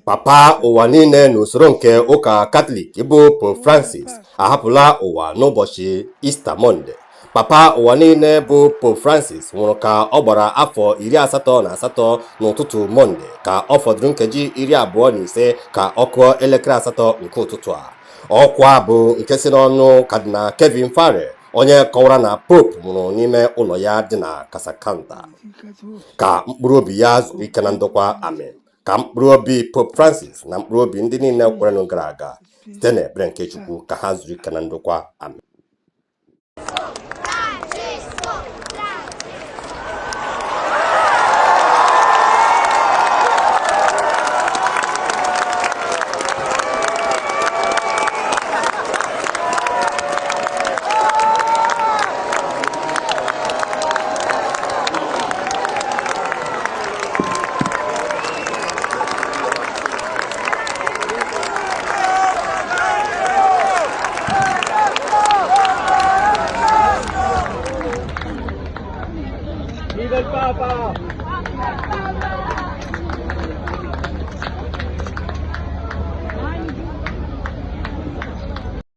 Papa ụwa niile n'usoro nke ụka Katọlik bụ Pope Francis ahapụla ụwa n'ụbọchị Ista Mọnde. Papa ụwa niile bụ Pope Francis nwụrụ ka ọ gbara afọ 88 n'ụtụtụ Mọnde ka ọ fọdụrụ nkeji 25 ka ọ kụọ elekere 8 nke ụtụtụ a. Ọkwa bụ nke si n'ọnụ Kadịnal Kevin Farrell, onye kọwara na Pope nwụrụ n'ime ụlọ ya dị na Casacanta. Ka mkpụrụ obi ya zuru ike na ndokwa, amen. Ka mkpụrụ obi Pope Francis na mkpụrụ obi ndị niile kwerenụ gara aga site n'ebere nke Chukwu ka ha zuru ike na ndokwa, amen. Viva il Papa!